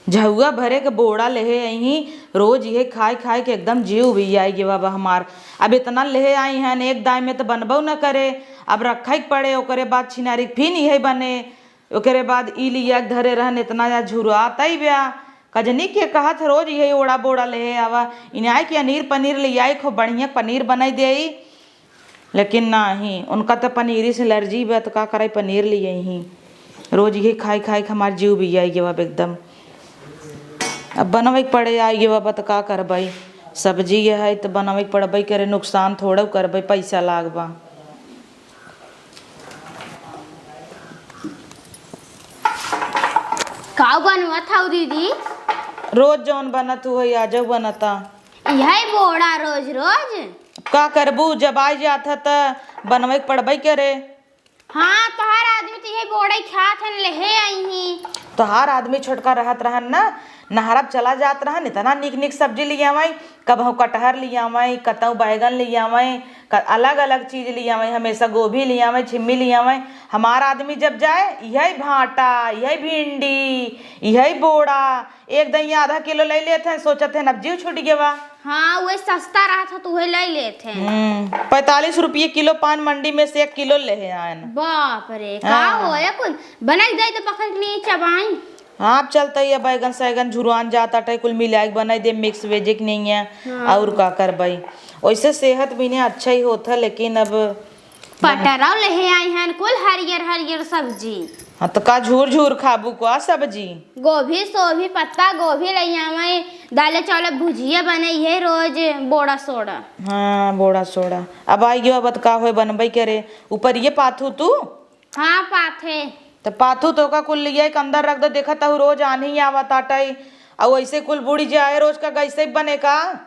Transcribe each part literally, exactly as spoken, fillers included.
झउआ भरे के बोड़ा लेहे अइहीं, रोज इहे खाइ खाइ के एकदम जीव उबियाइ गवा बा हमार। अब इतना लेहे आइहन, एक दाई में त बनबउ न करे, अब रखइ के पड़े, ओकरे बाद छिनारी के फिन इहे बने, ओकरे बाद ई लिया के धरे रहन, इतना या झुरातइ ब्या। कजनी के कहत रोज इहे ओड़ा बोड़ा लेहे आवा, इनाइ के अनीर पनीर लियाई, खूब बढ़िया पनीर बनाइ देई। लेकिन नाहीं, उनका त पनीरी से एलर्जी बा, त का करइ, पनीर लियइहीं। रोज इहे खाइ खाइ के हमार जीव बियाइ गवा बा एकदम। अब बनवइ के पड़े आइ गवा बा, त का करबइ, सब्जी यहइ त बनवइ के पड़बइ करे, नुकसान थोड़उ करबइ, पइसा लाग बा। काउ बनवत हउ दीदी? रोज जउन बनत हुवइ, आजउ बनता। इहइ बोड़ा रोज रोज? का करबू, जब आइ जात ह त बनवइ के पड़बइ करे। हाँ, तोहार आदमी त इहइ बोड़इ खात हन, लेहे अइहीं। तोहार आदमी छोटका रहत रहन न, नहरप चला जात रहन, इतना नीक नीक सब्जी लियावइ, कबहुँ कटहर लियावइ, कतहु बैगन लियावइ, क-, अलग अलग चीज लियावइ, हमेसा गोभी लियावइ, छिम्मी लियावइ। हमार आदमी जब जाइ, इहइ भाँटा, इहइ भिंडी, इहइ बोड़ा, एक दइया आधा किलो लइ लेत हैं, सोचत हैं अब जीव छूटि गवा। हाँ, उहइ सस्ता रहत ह त उहइ लइ लेत हैं। हम्म, पैंतालीस रुपये किलो पान मंडी में से एक किलो लेहे आएन। बाप रे, का हाँ। होए कुल? बनइ दइ त पकड़ के नहीं चबाई। हाँ, अब चलतइ या बैगन सैगन झुरवान जात अटइ, कुल मिलाइ के बनइ दे, mix veg के नहीं है, हाँ। अउर का करबइ? ओइसे सेहत बिने अच्छा ही होत ह, लेकिन अब पटरउ लेहे आइहन, कुल हरियर हरियर सब्जी। हाँ, त का झूर झूर खाबू का सब्जी? गोभी, सोभी, पत्ता गोभी लइ आवइ, दाले चावले भुजिया बनइ है रोज, बोड़ा सोड़ा। हाँ, बोड़ा सोड़ा। अब आइ गवा बा त का होए, बनबइ करे। उपरिये पाथू तू? हाँ, पाथे। त पाथू त ओका कुल लियाइ के अंदर रख दे, देखत हउ रोज आन्ही आवत अटइ, अउ अइसे कुल बुड़ि जाए, रोज का गैसे बने का?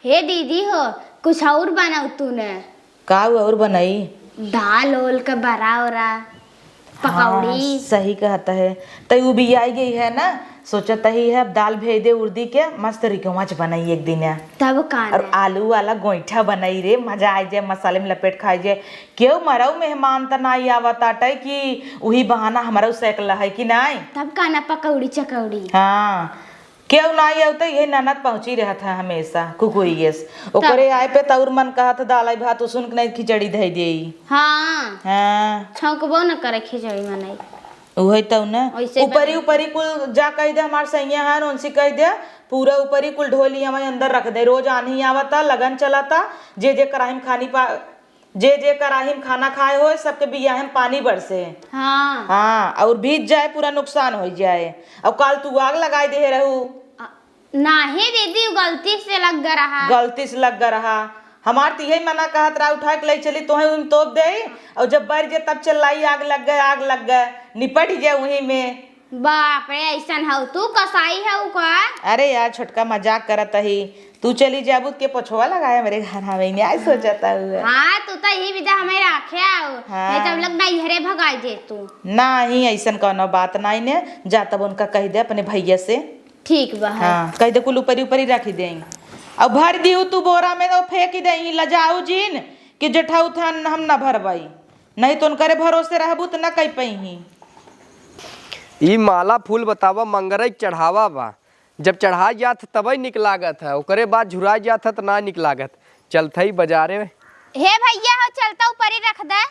हे दीदी हो, कुछ अउर बनाउ तूने। का अउर बनई? दाल ओल के बरा ओरा, हाँ, पकौड़ी। सही कहत है। तई उबियाई गई है ना, सोचत ही है अब दाल भेज दे उर्दी के, मस्त रिकवच बनई एक दिन है। तब का अउर ना? आलू वाला गोइठा बनई रे, मजा आइ जाए, मसाले में लपेट खाइ जाए। केहू मरऊ मेहमान त नाई आवत आटे कि उही बहाना हमरऊ सेकला है कि नाई? तब का ना, पकौड़ी चकौड़ी। हाँ, केहू नाई आउ त इहे ननद पहुँची रहत है हमेसा कुकुरिये से। ओकरे आए पे त अउर मन कहत है दाल भात उसुन के नहीं खिचड़ी धई देई। हाँ। हाँ। छौंकबो न करे खिचड़ी मनई। उहे तउ न। वैसे ऊपरी बने। ऊपरी कुल जा कहि दे हमार सैया हन, उनसे कहि दे पूरा ऊपरी कुल ढोली हमारे अंदर रख दे। रोज आन्ही आवता, लगन चलता, जे जे कराही में खानी पा जे जे कराही में खाना खाए होए, सबके बियाहे में पानी बरसे। हाँ। हाँ, अउर भीज जाए, पूरा नुकसान होइ जाए। अउर काल तू आग लगाइ देहे रहू। अ, नाहीं दीदी, उ गलती से लग ग रहा। गलती से लग ग रहा। हमार त इहे मना कहत रहा, उठाइ के लइ चली, तोहे उन तोप देई। अउर जब बर जे तब चिल्लाई, "आग लग गए, आग लग गए," निपट जाए उही में। बाप रे, अइसन हउ तू, कसाई हउ का? अरे यार, छोटका मजाक करत ही। तू चली जाबू त के पोछवा लगाए हमरे घर, हमें नहीं सोचत हुआ। हाँ, तू त इही विधा हमें राखे आउ। हाँ। नहीं त हम लोग नैहरे भगाइ जे तू। नाहीं, अइसन कउनो बात नाहीं ने। जा तब उनका कहि दे अपने भइया से। ठीक बा। हाँ, कहि दे कुल ऊपरी ऊपरी रखि देई। अउर भर दिहू तू बोरा में, त फेंकि देई, लजाऊ जिन कि जेठउत हन हम न भरबई। नहीं त उनकरे भरोसे रहबू त न कइ पइहीं। ई माला फूल बतावा, मंगरई के चढ़ावा बा। जब चढ़ाइ जात ह तबइ निक लागत ह, ओकरे बाद झुराइ जात ह त ना निक लागत। चलत हई बजारे। हे भइया हो, चलता ऊपरी रख दे।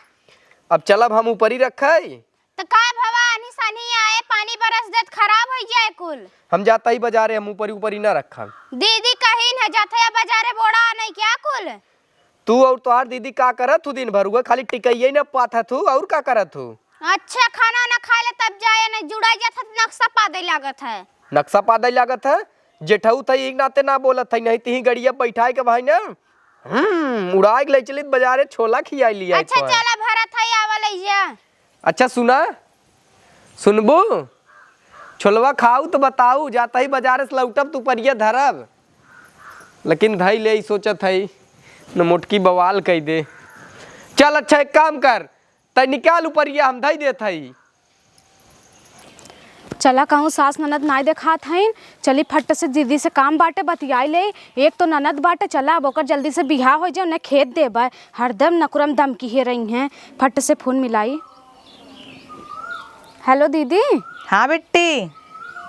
अब चलब हम ऊपरी रखइ? त का भवा, आन्ही सान्ही आए, पानी बरस दे त खराब होइ जाए कुल। हम जात हई बजारे, हम ऊपरी ऊपरी ना रखब। दीदी कहिन है जात है बजारे बोड़ा नहीं क्या कुल? तू अउर तोहार दीदी का करत हू दिन भर? उहे खाली टिकइये न पाथत हू, अउर का करत हू? अच्छा, खाना ना खाए ले तब जाए, नहीं जुड़ाइ जात है, नक्शा पादे लागत है। नक्शा पादे लागत है? जेठउत है, एक नाते ना बोलत है, नहीं तिही गड़िया बैठाए के भाई ना, हम्म, उड़ाए के ले चलित बजारे, छोला खियाई लिया अच्छा, एक बार। चला भरत है, आवा ले जा। अच्छा सुना, सुनबू? छोलवा खाऊ त बताऊ, जात ही बजारे से लौटब त उपरिया धरब। लेकिन धई ले, ई सोचत हई, न मोटकी बवाल कई दे। चल अच्छा, एक काम कर, तै निकाल उपरिया, हम धई देत हई। चला कहूँ सास ननद नाई देखात हईन, चली फट से दीदी से काम बाटे, बतियाई ले। एक तो ननद बाटे, चला अब ओकर जल्दी से बियाह होइ जाए, उन्हें खेत देबे, हरदम नकुरम धमकी हे रही हैं। फट से फोन मिलाई। हेलो दीदी। हाँ बिट्टी।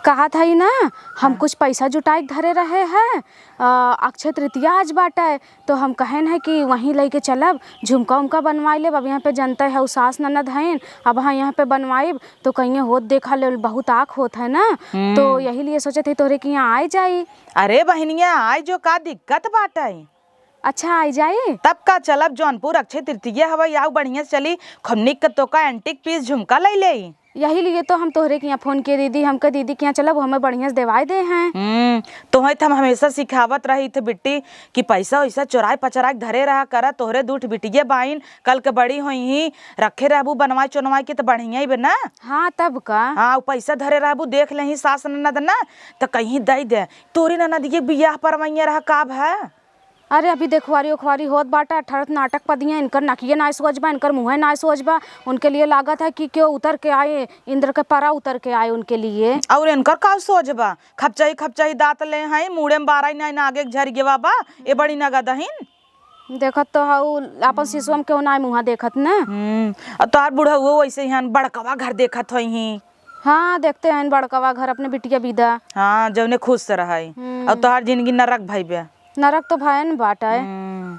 कहत हई ना, हम हाँ। कुछ पैसा जुटाइ के धरे रहे हैं, अ, अक्षय तृतीया आज बाटइ, तो हम कहेन है कि वहीं लइके चलब, झुमका उमका बनवाइ लेब। अब यहाँ पे जनतइ हउ, सास ननद हइन, अब हाँ यहाँ पे बनवाइब तो कहिए होत देखा ले बहुत आँख होत है ना, हम्म। तो यही लिए सोचत हई तोहरे के यहाँ आइ जाई। अरे बहिनिया, आइ जो, का दिक्कत बाटइ? अच्छा, आइ जाई। तब का, चलब जौनपुर, अक्षय तृतीया हवइ, आउ बढ़िया से चली, खूब निक के तोका antique piece झुमका लइ लेई। यही लिए तो हम तोहरे के यहाँ फोन किए दीदी, हम कहे दीदी के यहाँ चलब, वो हमें बढ़िया से देवाइ देहइँ। हम्म, तोहइ त हम हमेसा सिखावत रही थे बिट्टी कि पैसा वैसा चोराइ पचराइ के धरे रहा करा, तोहरे दू ठे बिटिये बाइन, कल के बड़ी होइहीं, रखे रहबू बनवाइ चोनवाइ के त बढ़िया ही बे ना। हाँ, तब का। हाँ, उ पैसा धरे रहबू, देख लेहीं सास ननद ना, त कहिहीं दइ दे। तोरी ननद के बियाह परवइया रहा का भा? अरे, अभी देखवारी उखवारी होत बाटा, ठरत नाटक पदिया, इनकर नकिये नाय सोझ बा, इनकर मुँहे नाय सोझ बा। उनके लिए लागत है कि केउ उतर के आए, इंद्र के परा उतर के आए उनके लिए। अउर इनकर का सोझ बा? खपचही खपचही दाँत लेहइँ, मूड़े में बारह नाय नागे के झरि गेवा बा, ए बड़ी नगद हइन। देखत तो हउ, आपन सिसवा में केउ नाय मुँहा देखत न। हम्म, अउर तोहार बुढ़उवो वइसे ही हन, बड़कवा घर देखत होइहीं। हाँ, देखते हैं बड़कवा घर अपने बिटिया बिदा। हाँ, जउने खुस से रहइ। हम्म। अउर तोहार जिनगी नरक भइबे। नरक तो भयन बाटइ। हम्म,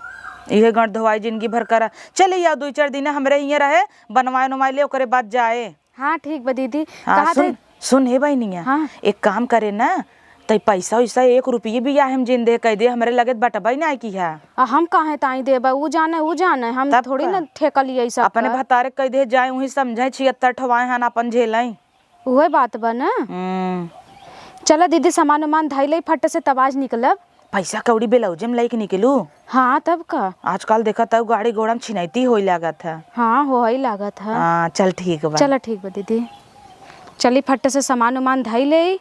इहे गँट धोवाई जिनगी भर करा। चले आउ दुइ चार दिन हमरे हियाँ रहे, बनवाए उनवाए ले, ओकरे बाद जाए। हाँ, ठीक बा दीदी। हाँ, कहत सुन, है सुन हे बहिनिया, हाँ। एक काम करे ना, तइ पैसा वैसा एक रुपिये बियाहे में जिन दे कहि दे, हमरे लगे त बटबइ नाहीं किहा। आ हम काहे ताईं देबइ, उ जानइ, उ जानइ, हम तब थोड़ी का? न ठेका लियइ सब अपने का। भतारे कहि दे जाए, उहीं समझइ छिहत्तर ठवाए हन, आपन झेलइ। उहे बात बा न। हम्म। चला दीदी, सामान उमान धइ लइ फट से, तब आज निकलब। पैसा कौड़ी ब्लाउजे में लइके निकलू। हाँ, तब का। आजकल देखत हउ गाड़ी घोड़ा में छिनैती होइ लागत है। हाँ, होइ लागत है। हाँ, चल ठीक बा। चला ठीक बा दीदी, चली फट से सामान उमान धइ लेई।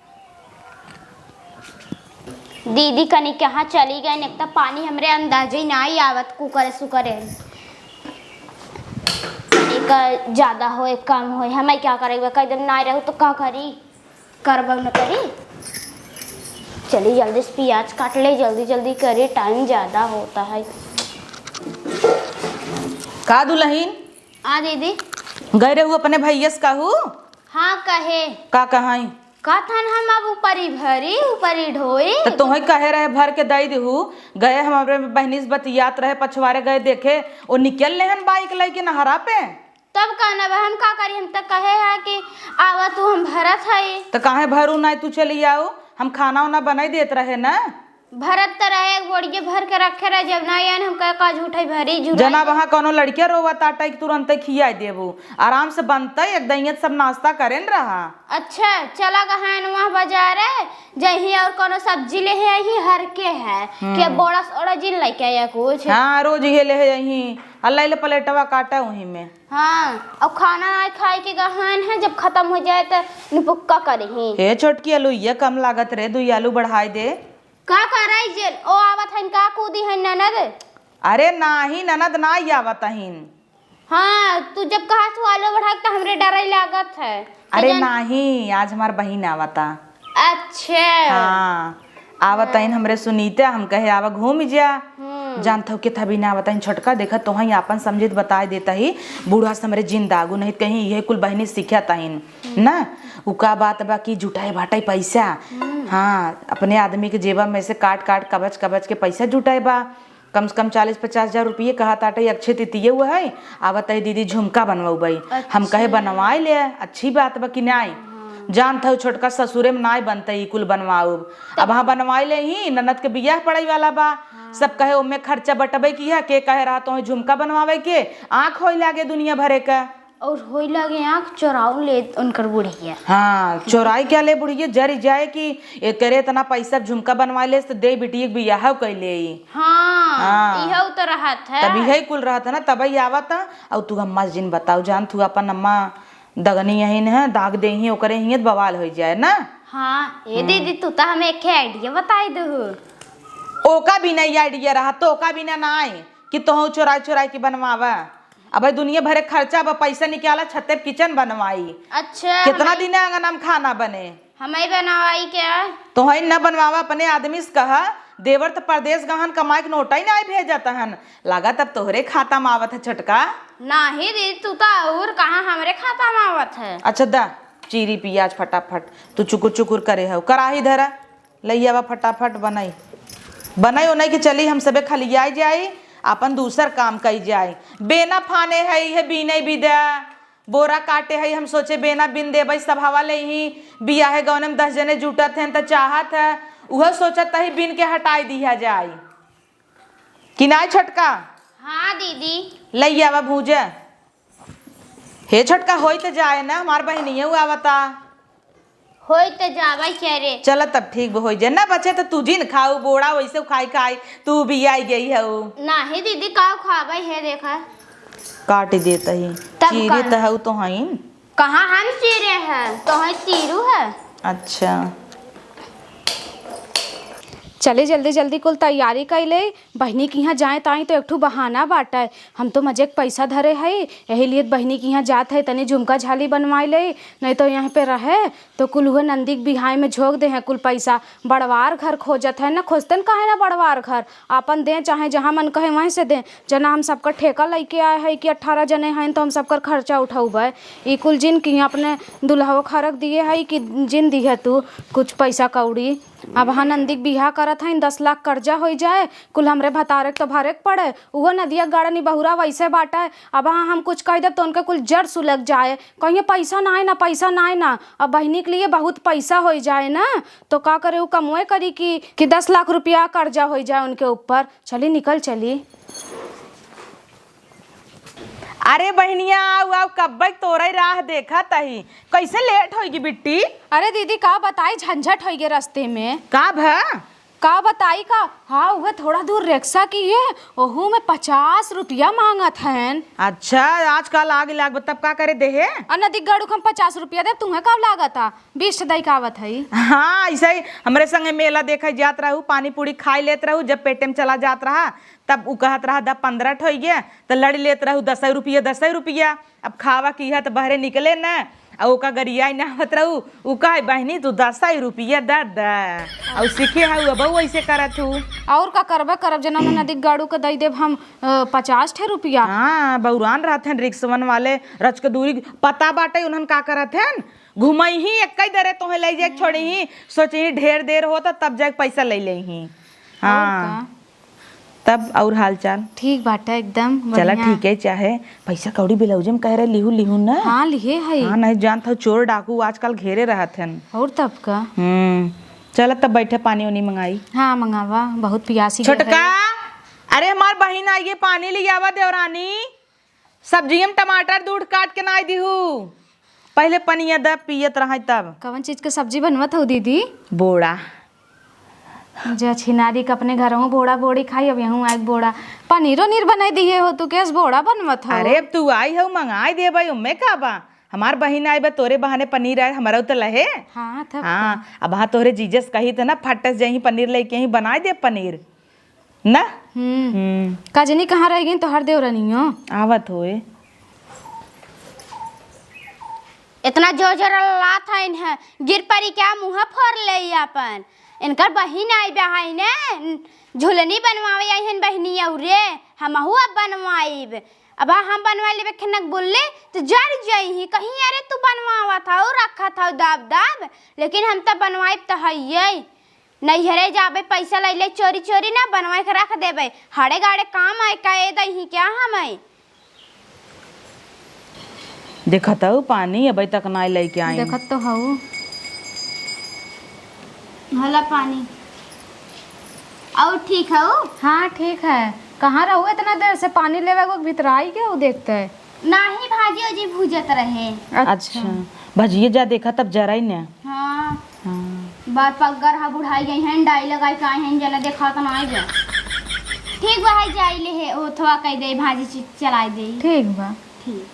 दीदी कनी कहाँ चली गइन, एक त पानी हमरे अंदाजे ही नाहीं आवत, कुकरे सुकरे। कनी का ज्यादा होए, कम होए, हमइ का करइ, कहि देब नाहीं रहू त का करी, करबउ न करी। चली जल्दी से पियाज काट लेई, जल्दी जल्दी करी, टाइम ज्यादा होत है। का दुलहिन? हाँ दीदी। गइ रहू अपने भइया से कहू? हाँ, कहे। का कहइँ? कहत हन हम अब उपरी भरी, उपरी ढोई। त तोहइ कहे रहे भर के दइ दिहू। गए हम अपने बहिनी से बतियात रहे, पछवारे गए देखे, ओ निकल लेहन बाइक लइके नहरा पे। तब का न बा, हम का करी, हम त कहे है कि आवा तू, हम भरत हई। त काहे भरू नाहीं, तू चली आउ, हम खाना उना बनइ देत रहे न। भरत त रहे, एक बोरिये भर के रखे रहे, जब नाहीं आइन हम कहे का झूठइ भरी झुराई। जना वहाँ कउनो लड़किया रोवत आटइ कि तुरंतइ खियाइ देबू, आराम से बनतइ, एक दइयत सब नाश्ता करेन रहा। अच्छा, चला गहन वहाँ बाजारे, जइहीं अउर कउनो सब्जी लेहे अइहीं, हर के है, हम्म। के बोड़ा सोड़ा जिन लइके आया कुछ। हाँ, रोज इहे लेहे अइहीं, आ लइले प्लेटवा काटा उहीं में। हाँ, अउर खाना नाहीं खाइ के गहन है, जब खतम होइ जाए त निपुक्का करिहीं। हे छोटकी, आलू ये कम लागत रे, दुइ आलू बढ़ाइ दे। का करइ जे, ओ आवत हइन, का कूदी हइन ननद? अरे नाहीं, ननद नाहीं आवत हइन। हाँ, तू जब कहत हू आलू बढ़ाइ के, त हमरे डरइ लागत है। अरे जान- नाहीं, आज हमार बहिन आवता। अच्छा। हाँ, आवत हइन हमरे सुनीता, हम कहे आवा घूम जा। हम्म। जानत हउ केथा बिना आवत हइन छोटका, देखत तोहइ आपन समझित बताइ देत ही, बूढ़ा से हमरे जिन दागू, नाहीं त कहीं इहे कुल बहिनी सिखत हइन। हम्म। ना, उ का बात बा कि जुटाए बाटइ पैसा। हम्म। हाँ, अपने आदमी के जेबा में से काट काट कबच कबच के पैसा जुटाए बा। कम से कम चालीस पचास हजार रुपिये कहत आटइ, अक्षय तृतीये हुआ है, आवत है दीदी झुमका बनवउबइ। हम कहे अच्छा। बनवाइ ले, अच्छी बात बा कि नाहीं? हाँ। जानत हउ छोटका ससुरे में नाहीं बनतइ ई कुल बनवाउब। तब अब हाँ बनवाइ लेइहीं, ननद के बियाह पड़इ वाला बा। हाँ। सब कहे ओमे खर्चा बटबइ किहा, के कहे रहा तोहइ झुमका बनवावइ के, आँख होइ लागे दुनिया भरे का। अउर होइ लागे आँख चोराउ ले उनकर बुढ़िया। हाँ, चोराइ क्या ले बुढ़िया, जरि जाए कि एकरे एतना पैसा झुमका बनवाइ लेस त देइ बिटिया के बियाह कइ लेइ। हाँ, हाँ। इहउ त रहत है। तब इहइ कुल रहत है ना, तबइ आवत है। अउर तू अम्मा से जिन बताउ जान, तू अपन अम्मा दगनी यही न है, दाग देइहीं ओकरे हियत बवाल होइ जाए ना। हाँ, ए हम्म। दीदी, तू त हमें एक idea बताइ दहु। ओका बिना ई idea रहा, तोका बिना नाहीं कि तोहउ चोराइ चोराइ के बनवावा। अबइ दुनिया भरे खर्चा बा, पैसा निकाला, छते पे kitchen बनवाई। अच्छा, केतना हमइ दिन आंगन में खाना बने? हमइ बनवाई क्या? तोहइ न बनवावा, अपने आदमी से कहा, देवर त परदेस गहन कमाइ के नोटइ नाहीं भेजत हन। लागत अब तोहरे खाता में आवत है छोटका। नाहीं दीदी, तू त अउर कहाँ हमरे खाता में आवत है। अच्छा दा, चीरी पियाज फटाफट। तू चुकुर चुकुर करे हउ, कराही धरा, लइ आवा फटाफट बनाई। बनाई ओनाई के चली, हम सबे खलियाई जाई, आपन दूसर काम कई जाई। बेना फाने है, इहे बीने बिदा, बोरा काटे है, हम सोचे बेना बिन देबै, सभावा ले ही बियाहे गौने में दस जने जुटत हैं त चाहत है, उहो सोचत ही बिन के हटाई दिया जाई। कि नाई छोटका? हाँ दीदी। लइ आवा भूजा। हे छोटका, होई त जाए ना, हमार बहिनिया आवता। होई त जावे के रे। चल तब ठीक बा, होई जाए ना। बचे त तू जिन खाऊ, बोड़ा वैसे खाई खाई तू भी आई गई हऊ। नाही दीदी, का खावे है, देखा। काट देत ही। तब चीरे का? त हऊ तो हईन। कहाँ हम चीरे हैं, तो है चीरू है। अच्छा। चले जल्दी जल्दी कुल तैयारी कइ ले, बहिनी के यहाँ जाए ताई तो एक ठो बहाना बाटे। हम तो मजे के पैसा धरे हई, यही लिए बहिनी के यहाँ जात है, तनी झुमका झाली बनवाई ले, नहीं तो यहाँ पे रहे तो कुल हुए नंदी के बिहाई में झोंक दे हैं कुल पैसा। बड़वार घर खोजत है ना, खोजतन काहे ना बड़वार घर, आपन दे चाहे जहाँ मन कहे वहीं से दे। जना हम सबका ठेका लइके आए हई कि अठारह जने हईन तो हम सबकर खर्चा उठउबै। ई कुल जिन की अपने दुल्हवा खरक दिए हई कि जिन दिहे तू कुछ पैसा कौड़ी। अब हाँ नंदी के बियाह करत हईन, दस लाख कर्जा होइ जाए, कुल हमरे भतारे के तो भरे के पड़े। उहो नदिया गाड़ा निबहुरा वैसे बाटे। अब हाँ हम कुछ कह देब तो उनके कुल जड़ सुलग जाए, कहिए पैसा नाई ना, पैसा नाई ना। अब बहिनी के लिए बहुत पैसा होइ जाए ना, तो का करे, उ कमवे करी कि, कि दस लाख रुपया कर्जा होइ जाए उनके ऊपर। चली निकल चली। अरे बहिनिया, आउ, आउ, कब्बे क तोरइ राह देखत अही। कइसे लेट होइगी बिट्टी? अरे दीदी, का बताई, झंझट होइगे रस्ते में। का भ? का बताई का? हाँ, उहे थोड़ा दूर रिक्शा किहे, ओहू में पचास रुपया माँगत हएन। अच्छा, आजकल आग लाग, तब का करे देहे? अ नदी गाड़ू क हम पचास रुपया देब, तुहें का लागत आ? बीस ठे दई का आवत हई। हाँ, अइसइ हमरे संगे मेला देखइ जात रहू, पानी पूड़ी खाइ लेत रहू, जब पेटे में चला जात रहा, तब उ कहत रहा, "द पन्द्रह ठो होइगे," त लड़ि लेत रहू, "दसइ रुपया, दसइ रुपया।" अब खावा किहा त बहरे निकले न, अउ ओका गरियाइ न आवत रहू, उ कहइ, "बहिनी, तू दसइ रुपया द द।" अउ सीखे हउ, अबउ अइसे करत हू। अउर का करबे करब, जना नदी गाड़ू क दइ देब हम, अ, पचास ठे रुपया। हाँ, बउरान रहत हएन रिक्सवन वाले, रच के दूरी पता बाटइ, उन्हन का करत हएन, घुमइहीं, एक्कइ दरे तोहे लइ जाए के छोड़िहीं, सोचिहीं ढेर देर होत तब जाए के पैसा लइ लेइहीं। हाँ। का? तब अउर हाल चाल? ठीक बाटे एकदम चला बढ़िया। ठीक है, चाहे पैसा कौड़ी ब्लाउजे में कह रहे लिहू लिहू ना। हाँ, लिहे है। हाँ, नहीं जानत हउ चोर डाकू आजकल घेरे रहत हएन। अउर तब का? हम्म, चला तब बैठे पानी उनी मंगाई। हाँ, मंगावा, बहुत पियासी छोटका, है। अरे हमार बहिन आइगे, पानी लियावा देवरानी। सब्जियम टमाटर दूध काट के नाई दिहू, पहिले पनिया द पियत रहइ तब। कवन चीज के सब्जी बनवत हउ दीदी? बोड़ा। जा छिनारी के अपने घरहूँ बोड़ा बोड़ी खाई, अब यहूँ आइके बोड़ा। पनीर ओनीर बनाइ दिहे हो तू, केस बोड़ा बनवत हउ? अरे अब तू आई हउ, मंगाइ देबइ, ओम्मे का बा? हमार बहिन आइ बा, तोरे बहाने पनीर आए, हमरउ त लहे। हाँ, तब हाँ, का? अब हाँ तोहरे जीजस कही त ना, फटस जइहीं पनीर लइके ही बनाइ दे पनीर। ना? हम्म। हम्म। का जनी कहाँ रहि गइन तोहार देवरनियो? आवत होए। एतना जोर जोर लात हइन है, गिर परी क्या मुँह फोर लेइ आपन। इनकर बहिन आइ बा हइन, झुलनी बनवावे आइ हइन बहिनी अउरे, हमहू अब बनवाइब। अब हम बनवाइ लेबे खनक बोलले त जर जइहीं, कहीं अरे तू बनवावत हउ, रखत हउ दाब दाब, लेकिन हम त बनवाइब त हइये। नैहरे जाबे, पैसा लइले चोरी चोरी ना बनवाइ के रख देबे। हड़े गाड़े काम आए, कहे दही क्या हमें? देखत हउ, पानी अबे तक नाई लइके आई। देखत तो हउ। हला पानी। अउर ठीक हउ? हाँ, ठीक है। कहाँ रहू इतना देर से? पानी लेवे को भीतर आई गयो देखते। नाही, भाजी ओजी भूजत रहे। अच्छा। अच्छा। भजिए जा, देखा तब जराई ने। हाँ। हाँ। बार पग्गर हा बुढ़ाई गई हैं, डाई लगाई का हैं, जना देखा त ना आई बा। ठीक बा, हाय जाई ले है, ओथवा कह दे, भाजी ची-, चलाई दे। ठीक बा। ठीक।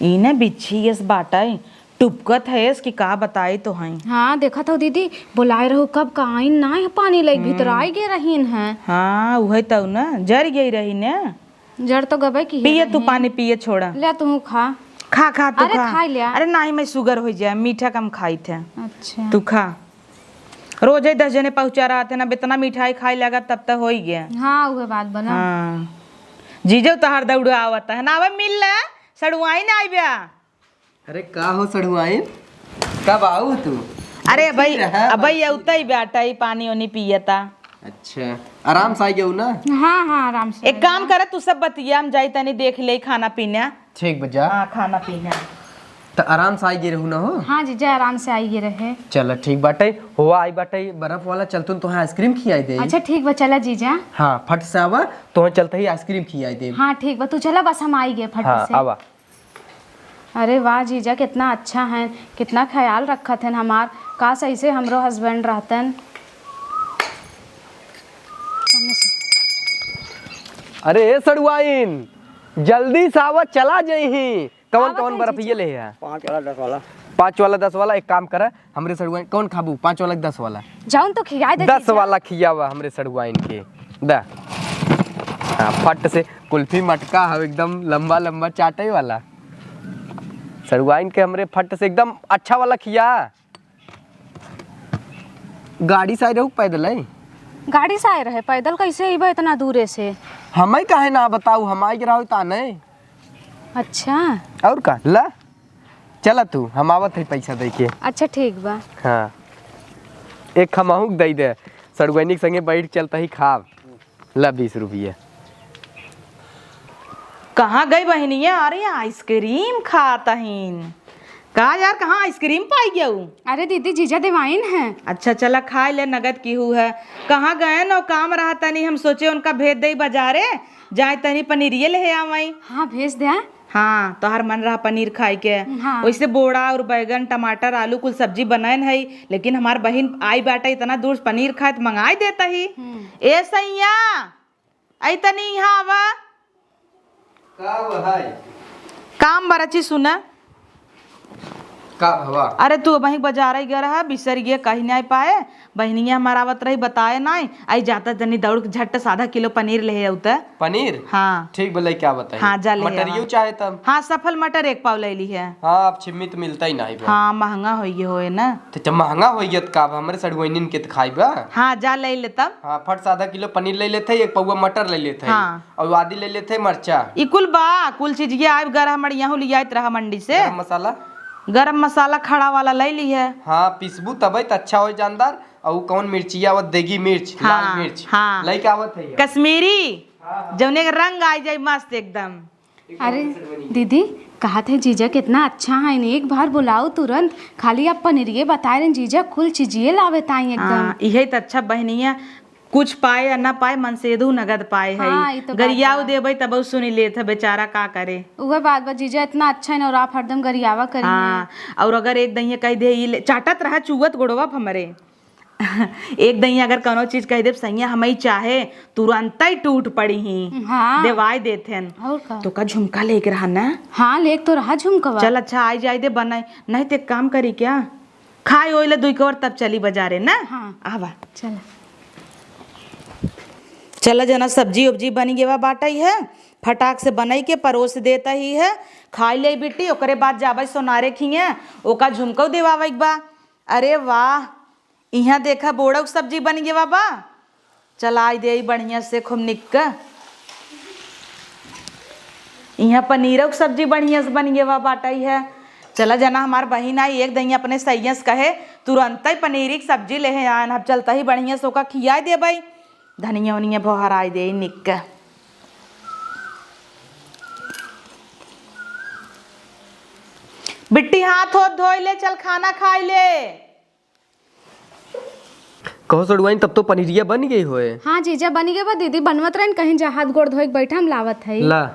ई ने बिच्छी यस बाटई, टुपकत है यस कि का बताई तो हैं। हाँ, देखत हो दीदी, बोलाए रहू कब का आइन ना है, पानी लई भीतर हम्म। आई गए रहीन हैं। हाँ, उहे तो ना, जर गई रही ने। जर तो गबे की है पिए तू रहे। पानी पिए छोड़ा। ले तू खा। खा, खा, तू अरे खा। खाई लिया। अरे नाही, मैं शुगर हो जाए, मीठा कम खाई थे। अच्छा। तू खा। रोज ही दस जने पहुँचा रहा थे ना, अब इतना मिठाई खाई लगा तब तो हो ही गया। हाँ, उहे बात बना। हाँ। जीजो तोहार दौड़ा आवत है ना, अब मिल ले, सड़ुआई ना आइब्या। अरे का हो सड़ुआइन, कब आऊ तू? अरे बैठी भाई, रहा, अब भाई बैठी अउतई रहा। बेटा, ई पानी ओनी पियता। अच्छा, आराम से आई गऊ ना? हाँ, हाँ, आराम से एक आई काम गऊ। करे, तू सब बतिया, हम जाई तनी देख ले खाना पीना। ठीक बा, जा। हाँ, खाना पीना। त आराम से आई गए रहू ना हो? हाँ जीजा, आराम से आई गए रहे। चल ठीक बाटे, हुआ आई बाटे बर्फ वाला, चलतुन तोहे आइसक्रीम खियाई दे। अच्छा ठीक बा, चला जीजा। हाँ, फट से आवा, तोहे चलते ही आइसक्रीम खियाई दे। हाँ ठीक बा, तू चला, बस हम आई गए फट हाँ, से। आवा। अरे वाह जीजा, कितना अच्छा है, कितना ख्याल रखत हैं हमार। काश ऐसे हमरो हस्बैंड रहतन। अरे ए सड़ुआइन, जल्दी से आवा, चला जइही। कवन आवा कवन ताई बर्फ जीजा। ये ले है? पाँच वाला, दस वाला। पाँच वाला, दस वाला, एक काम करा, हमरे सड़ुआइन कौन खाबू, पाँच वाला कि दस वाला? जौन तो खियाए दे दस जीजा। वाला खियावा हमरे सड़ुआइन के, दा। हाँ, फट से कुल्फी मटका हव एकदम लंबा लंबा चाटे वाला। सड़ुआइन के हमरे फट से एकदम अच्छा वाला खिया। गाड़ी से आए रहू पैदल है? गाड़ी से आए रहे, पैदल कैसे अइबा इतना दूरे से? हमें काहे ना बताऊ, हम आए के रहू ता नहीं। अच्छा। और का, ला, चला तू, हम आवत है पैसा दे के। अच्छा ठीक बा। हाँ, एक खमाहू के दे दे, सड़ुआइनी के संगे बैठ चलता ही खाब। ला बीस रुपया। कहाँ गई बहिनिया? अरे आइसक्रीम खात हईन। का यार, कहाँ आइसक्रीम पाई गऊ? अरे दीदी, जीजा देवाइन है। अच्छा चला खाए ले, नगद की हू है। कहाँ गए न, काम रहा तनी, हम सोचे उनका भेज दे बाजारे, जाए तनी पनीरिये ले आवई। हाँ भेज दे। हाँ, तोहार मन रहा पनीर खाए के। हाँ। वैसे बोड़ा और बैगन, टमाटर, आलू कुल सब्जी बनाएन है, लेकिन हमार बहिन आई बाटे इतना दूर से पनीर खाए त मंगाई देता ही। हम्म। ए सैया, आई तनी यहाँ आवा। का हुआ है? काम बरची सुना। का भवा? अरे तू वहीं बाजार ही गया रहा, बिसर गए, कहीं नहीं पाए। बहिनिया हमार आवत रही, बताए नाई, आई जाता तनी दौड़ के झट से आधा किलो पनीर ले आऊ त। पनीर? हाँ। ठीक बा, लेके आवत है। हाँ, जा ले आवा। मटरियो चाहे तब? हाँ, सफल मटर एक पाव ले ली है। हाँ, अब छिम्मी तो मिलता ही नहीं बा। हाँ, महंगा होई गए होए ना। तो जब महंगा होई गया तो का बा, हमरे सड़ुआइनिन के तो खाई बा। हाँ, जा ले ले तब। हाँ, फट से आधा किलो पनीर ले लेते, एक पौवा मटर ले लेते। हाँ। और आदि ले लेते मरचा। ई कुल बा, कुल चीज ये आइब गरह मड़िया हो लियाइत रहा मंडी से। गरम मसाला? गरम मसाला खड़ा वाला ले ली है। हाँ, पीसबू तबे तो अच्छा हो जानदार। और कौन मिर्चिया आवत, देगी मिर्च, लाल हाँ, मिर्च। हाँ। लइके आवत है ये। कश्मीरी, हाँ, हाँ। जौने के रंग आ जाए मस्त एकदम। अरे दीदी, कहत है जीजा कितना अच्छा है, एक बार बुलाओ तुरंत। खाली आप पनीरिये बताए रहे, जीजा कुल चीजिये लावे ताई एकदम। हाँ, इहे त अच्छा बहनिया, कुछ पाए या ना पाए, मन से एदू नगद पाए है। हाँ, ई तो बात गरियाऊ बा। देबै तब ऊ सुनी लेत है, बेचारा का करे। उहे बात बा, जीजा इतना अच्छा है ना, और आप हरदम गरियावा करी हाँ, हैं। और अगर एक दहिया कह दे, "ई ले," चाटत रहा चुअत गोड़वा प हमरे। एक दहिया अगर कौनो चीज कह देब, सैया हमई चाहे तुरंतई टूट पड़ी ही। हाँ। देवाई देत हन। और का? तो का झुमका लेके रहा ना? हाँ, लेके तो रहा झुमकवा। चल अच्छा, आई जाई दे बनाई, नहीं ते काम करी क्या? खाए ओइले दुई कवर तब चली बाजारे ना? हाँ। आवा। चल। चला जना सब्जी उब्जी बनी गेवा बाटई है, फटाक से बनई के परोस देता ही है, खाई ले बिट्टी, ओकरे बाद जाबै सोनारे खिए, ओका झुमकऊ देवावे के बा। अरे वाह, इहाँ देखा बोड़ऊ के सब्जी बन गेवा बा। चलाई देई बढ़िया से खूब निक्का। इहाँ पनीरौ के सब्जी बढ़िया से बन गेवा बाटई है। चला जना हमार बहिन आई, एक दहिया अपने सैया से कहे, तुरंतई पनीरी के सब्जी लेहे आयन। अब चलता ही बढ़िया से ओका खियाई देबई। धनिया उनिया भोहराई देई निक्का। बिट्टी हाथ होत धोई ले, चल खाना खाई ले। कहो सड़ुआइन, तब तो पनीरिया बन गई होए। हाँ जीजा, बनी गई बा दीदी, बनवत रहन, कहीं जा हाथ गोड़ धोए के बैठा, हम लावत हई। ला।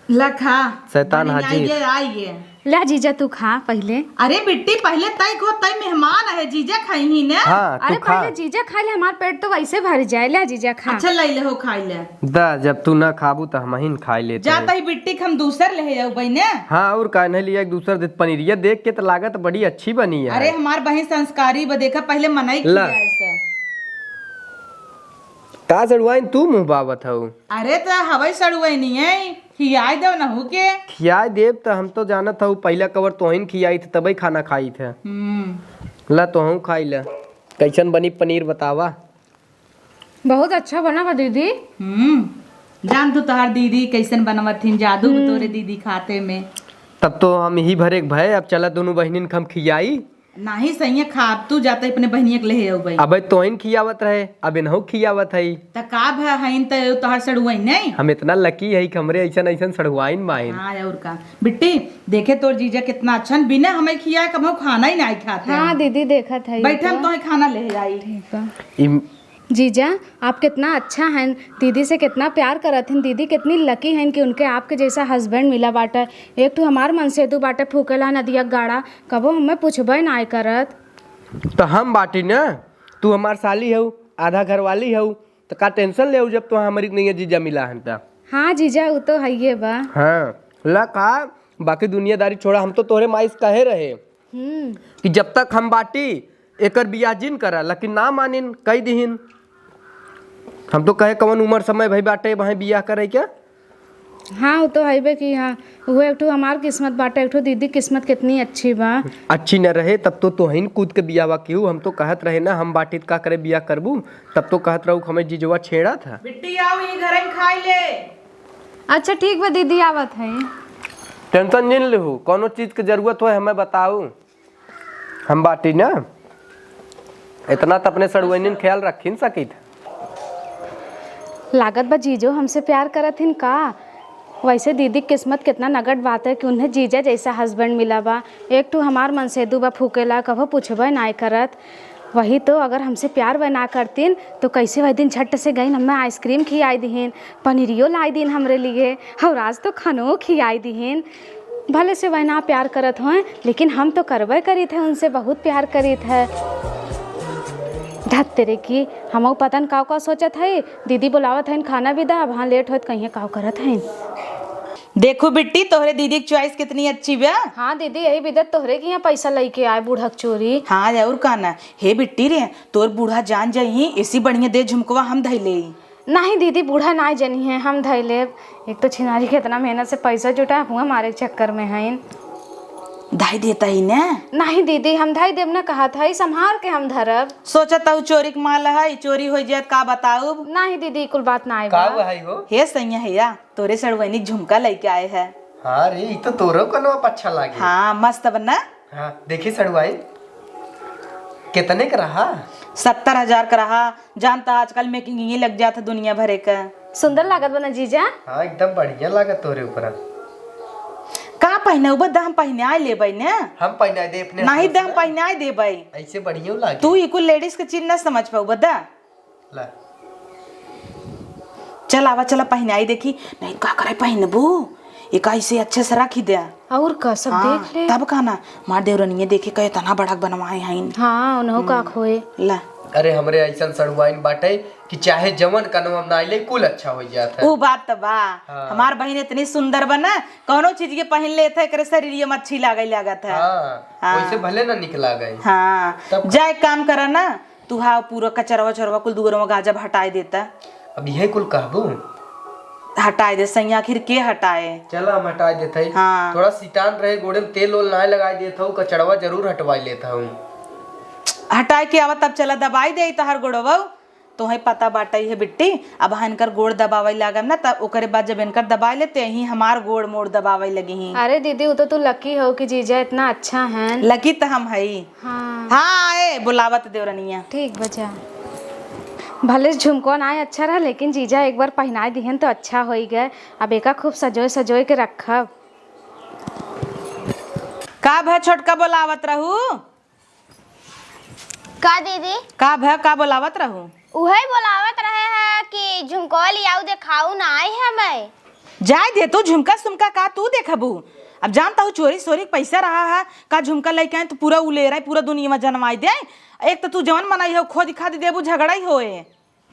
ला खा। शैतान बनी हाजिर। आइए, आइए। ला जीजा, तू खा पहिले। अरे बिट्टी, पहिले तय खो, तय मेहमान है, जीजा खाई ही ना। हाँ, तू अरे खा। पहिले जीजा खा ले, हमार पेट तो वैसे भर जाए। ला जीजा खा। अच्छा, ले ले हो, खाई ले। दा, जब तू ना खाबू त हमहिन खाई लेते जा हैं। तही बिट्टी के हम दूसर लेहे अउबई ने। हाँ, और का नहीं लिया, एक दूसर दे पनीरिया देख के त लागत बड़ी अच्छी बनी है। अरे हमार बहिन संस्कारी बा, देखा पहिले मनई ला। खियाए से। का सड़ुआइन तू मुँह बावत हऊ? अरे त हवई सड़ुआइनी है, खियाए देव नहू के। खियाए देव त हम तो जानत हऊ, पहिला कवर तोहिन खियाई थे तबई खाना खाई थे। हम्म। ला तोहू खाई ला। कैसन बनी पनीर बतावा? बहुत अच्छा बना बा दीदी। हम्म, जान तू तोहार दीदी कैसन बनवत हिन, जादू बा हम्म। तोरे दीदी खाते में। तब तो हम ही भरे के भय, अब चला दोनों बहिनिन के हम खियाई। नाही सैया, खा, अब तू जाते अपने बहिनिया के लेहे अउबे। अबे तोहिन खियावत रहे, अब इनहू खियावत हई। त का भ-, हईन त तोहार सड़ुआइन नहीं? हम इतना lucky हई कि हमरे अइसन अइसन सड़ुआइन बाइन। हाँ, अउर का। बिट्टी, देखे तोर जीजा कितना अच्छा, बिना हमें खियाए कबहू खाना ही नाही खाते हाँ हैं। दीदी, देखत हई बैठे, हम तो। तोहे खाना लेहे आई। ठीक बा। इम- जीजा, आप कितना अच्छा हैं, दीदी से कितना प्यार करत हैं। दीदी कितनी lucky हैं कि उनके आपके जैसा husband मिला बाटे। एक ठो हमार मनसेदू बाटे, फूकेला नदिया गाड़ा, कबो हमें पूछबे नाय करत। त हम बाटी न, तू हमार साली हऊ, आधा घरवाली हऊ, त का tension लेऊ जब तोहार हमरी नैया जीजा मिला हन त। हाँ जीजा, उ तो हइये बा। हाँ, ला का, बाकी दुनियादारी छोड़ा, हम तो तोहरे माई से कहे रहे हम्म। कि जब तक हम बाटी, एकर बियाह जिन करा, लेकिन ना मानिन, कई दिहिन। हम तो कहे, कवन उमर समय भई बाटे, वहीं बियाह करे के? हाँ, उ तो हइबे कि हाँ, उहे एक ठो हमार किस्मत बाटे, एक ठो दीदी किस्मत कितनी अच्छी बा। अच्छी न रहे, तब तो तोहिन कूद के बियाहवा किहू। हम तो कहत रहे ना, हम बाटी त का करे बियाह करबू, तब तो कहत रहू कि हमें जीजवा छेड़ा था। बिट्टी, आओ, ये घर में खाई ले। अच्छा, ठीक बा दीदी, आवत है। Tension जिन लेहू, कौनो चीज के जरूरत होए, हमें बताऊ। हम बाटी ना, इतना त अपने सड़ुआइनिन ख्याल रखी न सकित। लागत बा जीजो हमसे प्यार करत हिन का? वैसे दीदी के किस्मत कितना नगद बात है कि उन्हें जीजा जैसा husband मिला बा। एक ठो हमार मनसेदू बा फूकेला, कभो पूछबे नाय करत। वही तो, अगर हमसे प्यार वह ना करतीन तो कैसे वह दिन झट से गईन हमें ice cream खियाई दिहिन, पनीरियो लाई दीन हमरे लिए, और आज तो खानो खियाई दिहिन। भले से वह ना प्यार करत होए, लेकिन हम तो करबे करीत है, उनसे बहुत प्यार करीत है। धत तेरे की, हमहू पता न काव काव सोचत है। दीदी बुलावत है, खाना भी दा, अब हाँ late होत कहिए काव करत है। देखू बिट्टी, तोहरे दीदी की choice कितनी अच्छी बा। हाँ दीदी, यही बिदत तोहरे के यहाँ पैसा लेके आए बूढ़ा के चोरी। हाँ, और का ना। हे बिट्टी रे, तोर बूढ़ा जान जाई, ऐसी बढ़िया दे झुमकवा हम धैले। नहीं दीदी, बूढ़ा नाई जनी है, हम धई लेब। एक तो छिनारी के इतना मेहनत से पैसा जुटा, हुआ मारे के चक्कर में हईन। धई देता ही ने? नहीं दीदी, हम धई देब ना, कहा था, ई संभार के हम धरब। सोचत हऊ चोरी के माल है, चोरी हो जात का बताऊब? नहीं दीदी, कुल बात नाई का बा। हुआ है हो? हे सैया हैया, तोरे सड़ुआइनी झुमका लेके आए है। हाँ रे, ई तो तोरो कनवा पर अच्छा लागे। हाँ, मस्त बना। हाँ, देखी सड़ुआइन, कितने का रहा? सत्तर हजार का रहा। जानता आजकल making ही लग जात है दुनिया भरे का। सुंदर लागत बना जीजा। हाँ, एकदम बढ़िया लागत तोरे ऊपर। का पहने उबे द हम पहनाए लेबै ने। हम पहनाए दे अपने नहीं हाथ द हम से। पहनाए देबै। ऐसे बढ़िया लागे। तू ई कुल ladies के चीज न समझ पाऊ बदा। ला। चल आवा, चला पहिनाई देखी। नहीं का करे पहिनबू, एका ऐसे अच्छे से रखी दे। और का सब हाँ, देख ले। तब का ना, मार देवरनिया देखे का इतना बड़क बनवाए हईन। हाँ, उन्हों का हम्म। खोए। ला। अरे हमरे ऐसन सड़ुआइन बाटे कि चाहे जवन कनवा में ना आइले, कुल अच्छा हो जात है। ऊ बात त बा। हाँ। हमार बहिन इतनी सुंदर बना, कौनो चीज के पहिन लेत है, एकरे शरीर में अच्छी लागे लागत है। हाँ, हाँ। वैसे भले ना निक लागे। हाँ। तब जा एक काम करा ना, तू हा पूरा कचरवा वचरवा कुल दुअरवा गाजब हटाए देता। अब यह कुल कहबू? हटाए दे सैया, आखिर के हटाए? चला हम हटाए देते हैं। हाँ। थोड़ा सितान रहे, गोड़े में तेल ओल ना लगाए देत हूँ, कचड़वा जरूर हटवाए लेत हूँ। हटाए के आवा तब चला दबाई दे तहर गोड़वा। तोहे पता बाटे है बिट्टी, अब हनकर गोड़ दबावे लागब ना, तब ओकरे बाद जब इनकर दबाए ले, ते ही हमार गोड़ मोड़ दबावे लगी ही। अरे दीदी, वो तो तू lucky हो कि जीजा इतना अच्छा है। Lucky तो हम हई। हाँ। हाँ, ए, बुलावत देवरनिया। ठीक बा, जा। भले झुमको ना अच्छा रहा, लेकिन जीजा एक बार पहिनाए दिहन तो अच्छा होई गए। अब एका खूब सजोए सजोए के रखब। का भा छोटका बोलावत रहू? का दीदी? का भा, का बोलावत रहू? उहे बोलावत रहे है कि झुमको लियाऊ देखाऊ ना आई है मैं। जाए दे तू, झुमका सुमका का तू देखबू? अब जानता हूँ चोरी सोरी के पैसा रहा है, का झुमका लेके आए तो पूरा उलेरा है, पूरा दुनिया में जनवाई दे। एक तो तू जवन मनई हो, खोद खाद देबू, झगड़ा ही होए।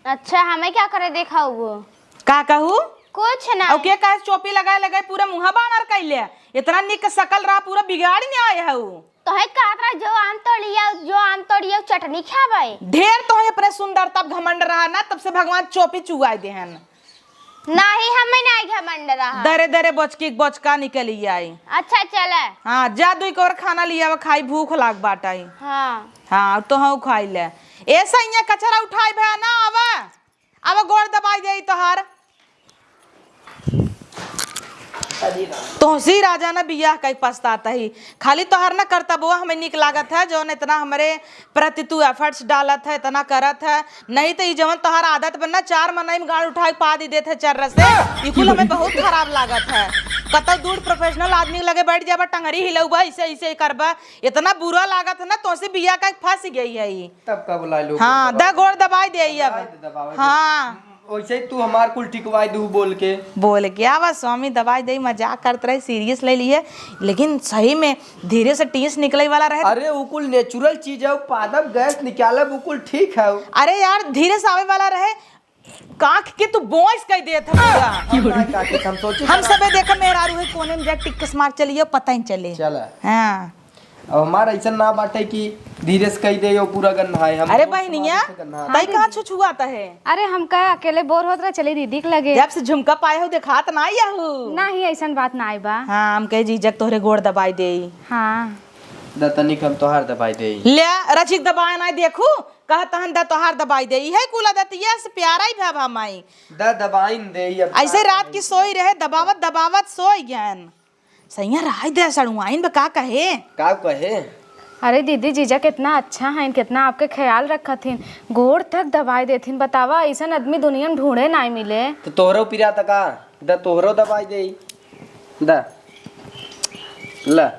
अच्छा, हमें क्या करे देखाऊ वो? का कहू? कुछ ना। और के कहे चोपी लगाए लगाए पूरा मुँह बानर कैले? इतना निक सकल रहा, पूरा बिगाड़ी ने आए है उ। तोहे कहत रहा जो आम तोड़िया, जो आम तोड़िया चटनी खाबे। ढेर तोहे अपने सुंदरता घमंड रहा ना, तब से भगवान चोपी चुआए देहन। नाही, हमें नाही घमंड रहा। दरे दरे बचकी बचका निकली आई। अच्छा, चले। हाँ, जा दुई कोर खाना लियावा, खाई, भूख लाग बाटाई। हाँ। हाँ, तो हाँ खाई ले। ए सैया, कचरा उठाई भया ना, आवा। आवा, गोड़ दबाई देई तोहार। तोहसी राजा ना बियाह कई पछतात ही। खाली तोहार ना करतबवा हमें नीक लागत है, जौन इतना हमरे प्रति तू efforts डालत है, इतना करत है। नहीं तो ई जवन तोहार आदत बा ना, चार मनई में गाड़ उठाए के पाद ही देत है चर्र से, ई कुल हमें बहुत खराब लागत है। कतौ दूर professional आदमी के लगे बैठ जाबा, टंगरी हिलौबा, ऐसे ऐसे करबा, इतना बुरा लागत है ना, तोहसे बियाह कई फंस गई है ई। तब का बुलाए लोग? हाँ, द गोड़ दबाई दे अब। दबाए दे, दबाए दे। हाँ। वैसे ही तू हमार कुल टिकवाई दू बोल के। बोल के आवा स्वामी, दबाई दे, मजाक करत रहे, serious ले लिए, लेकिन सही में धीरे से टीस निकले वाला रहे। अरे, उ कुल natural चीज है, उ पादब गैस निकालब, उ कुल ठीक है। अरे यार, धीरे से आवे वाला रहे, काख के तू बोइस कह देत है पूरा। हम ना काख के, हम सोचे हम चला। सबे देखा मेहरारू है कोने में जा टिक के मार चलिए, पता ही चले। चला। हाँ। अब हमार ऐसा ना बाटे कि धीरे से कह दे, यो पूरा गन्ना है। हम अरे जोर से बहनिया, मारे से गन्ना है। तई कहाँ छुछुआत है? अरे हम का अकेले बोर होत रहे, चली दीदी के लगे। जब से झुमका पाए हो देखात ना यहू। नाही, ऐसन बात नाही बा। हाँ, हम कहे जीजक तोहरे गोड़ दबाई देई। हाँ। द तनिक हम तोहार दबाई देई। ले, रचिक दबाए ना देखू, कहत हन द तोहार दबाई देई। इहे कुल आदतिया से प्यारा ही भा, भा माई। द दबाइन देई अब ऐसे का रात की करी? सोई रहे, दबावत दबावत सोई गयन। सैया रहाई दे, सड़ुआइन बा, का कहे? का कहे? अरे दीदी, जीजा कितना अच्छा हइन, कितना आपके ख्याल रखत हिन, गोड़ तक दबाई देथिन। बतावा, अइसन आदमी दुनिया में ढूंढे नाई मिले। तो तोहरो पिरात का? द तोहरो दबाई देई। द। ल।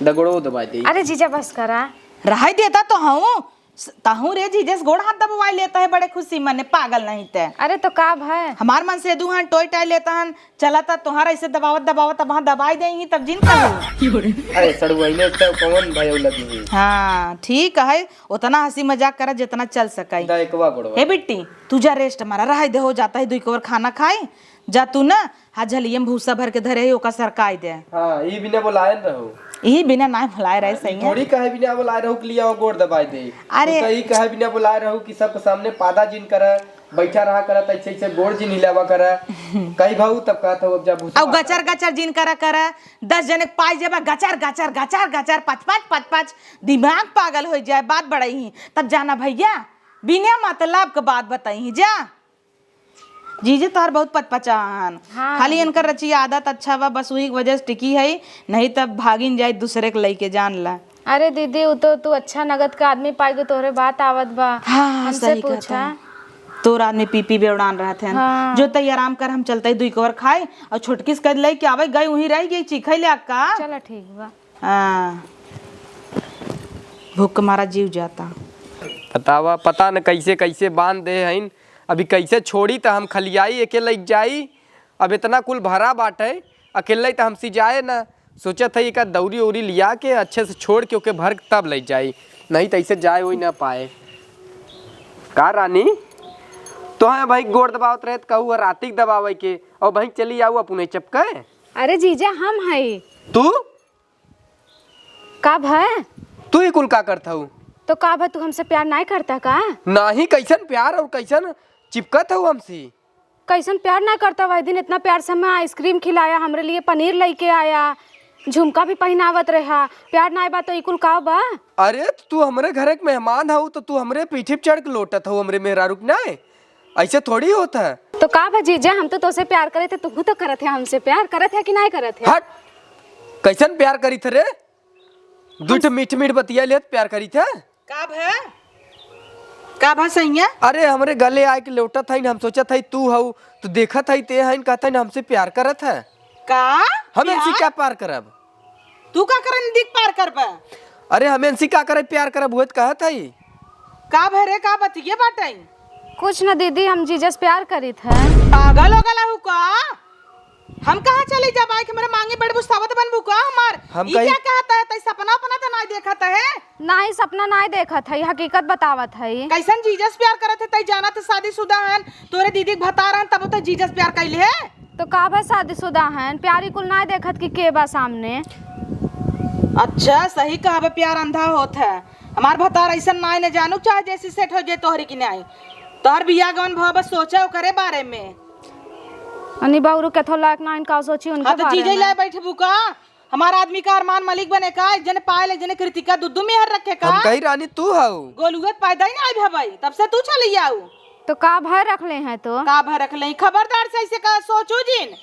द गोड़ो दबाई देई। अरे जीजा, बस करा। रहाई देता तो हूँ। स-, तहूँ रे जीजस गोड़ हाथ दबवाई लेता है बड़े खुशी मने, पागल नहीं ते। अरे तो का भय? हमार मन से दू हाथ टोय टाय लेता हन, चला ता तोहार ऐसे दबावत दबावत अब हाँ दबाई देंगी तब जिन कहू। अरे सड़ुआइने तो कौन भय लगी है? हाँ, ठीक है, उतना हंसी मजाक करा जितना चल सकाई। दा एकवा गोड़वा। हे बिट्टी, तू जा rest मारा, रहाई दे, हो जाता है, दुई कवर खाना खाई, जा तू ना, हाँ, झलिये में भूसा भर के धरे ही, ओका सरकाई दे। हाँ, ई बिना बोलाए न रहू। ई बिना ना बोलाए रहे, हाँ, ई सही है। थोड़ी कहे बिना बोलाए रहू कि लिया गोड़ दबाई दे। अरे। तू तो ई कहे बिना बोलाए रहू कि सबके सामने पादा जिन करे, बैठा रहा करे, तो ऐसे ऐसे गोड़ जिन हिलावा करे। कही भाऊ तब कहत हूँ, अब जा भूसा अब बात गचर करे। गचर जिन करा करे, दस जने के पाई जेबा, गचर गचर गचर गचर, पच पच पच पच, दिमाग पागल हो जाए, बात बढ़ाई ही। तब जाना भैया, बिना मतलब के बात बताई ही, जा। जीजे तोहर बहुत पचपचा हन। हाँ, खाली जीजे। इनकर रचिया आदत अच्छा बा, बस वही वजह से टिकी है, नहीं तब भागिन जाए दूसरे के लइके, जान ला। अरे दीदी, उ तो तू अच्छा नगद का आदमी पाई के तोहरे बात आवत बा। हाँ, हमसे सही कहता पूछा। है। तोर आदमी पी पी बेवड़ान रहत हैं। हाँ। जो तई आराम कर, हम चलते ही दुई कवर खाए और छोटकी से कह ले कि आवे गई वहीं रह गई, चीखे ले अक्का। चला ठीक बा। हाँ, भूख के मारा जीव जाता। बतावा, पता न कैसे कैसे बांध दे हईन। अभी कैसे छोड़ी त हम खलियाई, एके लइक जाई। अब इतना कुल भरा बाटे, अकेले त हमसे जाए न। सोचत है एका दौरी उरी लिया के अच्छे से छोड़ के ओके भर के तब लइक जाई, नहीं त ऐसे जाए होई ना पाए। का रानी, तोहे भाई गोड़ दबावत रहे त कहू राती के दबावे के, और भाई चली आऊ अपने चपके। अरे जीजा, हम हई। तू? का भय? तू ई कुल का करत हऊ? तो का भय, तू हमसे प्यार नाय करता का? नाही, कैसन प्यार और कैसन चिपकत हऊ हमसे? कैसन प्यार नाय करता? वही दिन इतना प्यार से हमें ice cream खिलाया, हमरे लिए पनीर लइके आया, झुमका भी पहिनावत रहा। प्यार नाय बा तो ई कुल का बा? अरे, तू हमरे घरे के मेहमान हऊ तो तू हमरे पीठी पे चढ़ के लोटत हऊ हमरे मेहरारू के नाय? ऐसे थोड़ी होत है। तो का भा जीजा, हम तो तोसे प्यार करे थे, तू तो करत है हमसे प्यार, करत है कि नाय करत है? हट, कैसन प्यार करी थे रे? दू ठे मीठ मीठ बतिया लेत प्यार करी थे। का भा? का भा सैया? अरे, हमरे गले आए के लोटत है, हम सोचत है तू हऊ, तो देखत है ते है, कहत है हमसे प्यार करत है। का? हम इनसे प्यार? क्या प्यार करब? तू का करे नदी के पार करबा? अरे, हम इनसे का करे प्यार करब, हुए त कहत हई। का भरे, का बतिये बाटई? कुछ न दीदी, हम जीजस प्यार करीत है। पागल हो गला हूँ का? हम कहाँ चली जाब? आइके हमरे मांगे बड़ बुस्तावत बनबू का हमार? हम ई कहीं क्या कहत है? तई सपना अपना त नाय देखत है? नाही, सपना नाय देखत है, हकीकत बतावत है। कैसन जीजस प्यार करत है? तई जानत है शादीशुदा हन, तोरे दीदी के भतार हन, तब तो जीजस प्यार कैले है। तो का भा शादीशुदा हन, प्यारी कुल नाय देखत कि के बा सामने। अच्छा, सही कहबे, प्यार अंधा होत है। हमार भतार ऐसन नाय न जानू, चाहे जैसे सेट हो जाए तोहरी की नाय। तोहर बियाह गवन भवा बस सोचा ओकरे बारे में। अनि बाउरू केथो लायक नाइन का सोची उनके हाँ, तो बारे जीजे में। लाए बैठबू का? हमार आदमी का अरमान मलिक बने का? एक जने पायल, एक जने कृतिका, दुद्दू मेहर रखे का? हम कही रानी तू हऊ। गोलुए त पैदा ही ना आई भई, तब से तू चली आऊ। तो का भय रख ले हैं तो? का भय रख ले? खबरदार से ऐसे का सोचू जिन।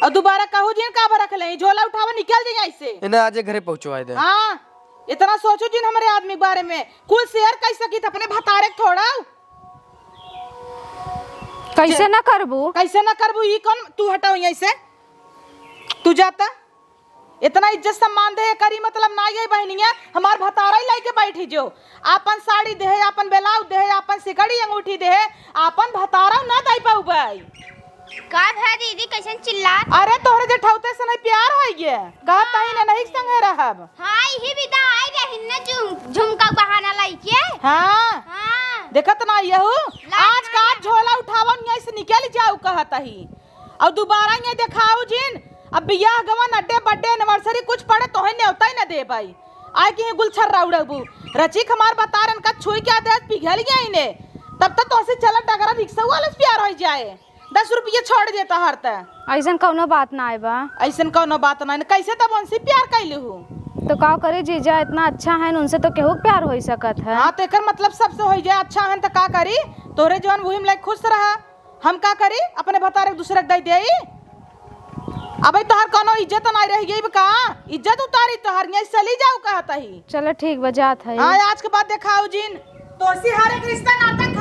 और दुबारा कहू जिन का रख ले, झोला उठावा, निकल जाइए ऐसे। इन्हें आजे घरे पहुँचवाए दे। हाँ, इतना सोचू जिन हमरे आदमी के बारे में, कुल share कइ सकी त अपने भतारे के थोड़ा। कैसे ना करबू? कैसे ना करबू? ई कौन, तू हटाओ यहीं से, तू जाता। इतना इज्जत सम्मान दे करी, मतलब ना, ये बहनिया हमार भतारा ही लेके बैठी जो, आपन साड़ी देहे, आपन ब्लाउज देहे, आपन सिकड़ी अंगूठी देहे, आपन भतारा ना दे पाउबे। का भा दीदी, कैसन चिल्लात? अरे तोहरे जेठौते से नहीं प्यार होइए, कहत हई ना नहीं संगे रहब। हाँ, यही विदा आई रही न झुम-, झुमका बहाना लइके। हाँ। हाँ। देखत ना यहू, लाज आज ना का लगे। झोला उठावन यहीं से निकल जाऊ कहत ही। और दुबारा ये देखाऊ जिन, अब बियाह गवन, अड्डे बड्डे, anniversary कुछ पड़े तोहे न्योता ही न देबई। आए कि गुलछर्रा उड़बू। रचिक हमार बतारन का छुई के आदत पिघल गया इने। तब तक तोसे चलत डगरा रिक्शा वाले से प्यार हो जाए। दस रुपये छोड़ देता हर त। ऐसन कौनो बात ना आए बा। ऐसन कौनो बात ना आए। कैसे तब उनसे प्यार कैले हूँ? तो का करे जीजा, इतना अच्छा है, उनसे तो केहू के प्यार हो सकत है। हाँ, तो एकर मतलब सबसे हो जाए, अच्छा है तो का करी? तोरे जवन वही में लाइक खुश रहा। हम का करी? अपने भतारे के दूसरे के दे देई? अबे तोहर कौनो इज्जत नाई रह गई बा का? इज्जत उतारी तोहर, यहीं चली जाऊ कहत ही। चलो ठीक बा, जात है। हाँ, आज के बाद देखाऊ जिन। तोसी हर एक रिश्ता नाता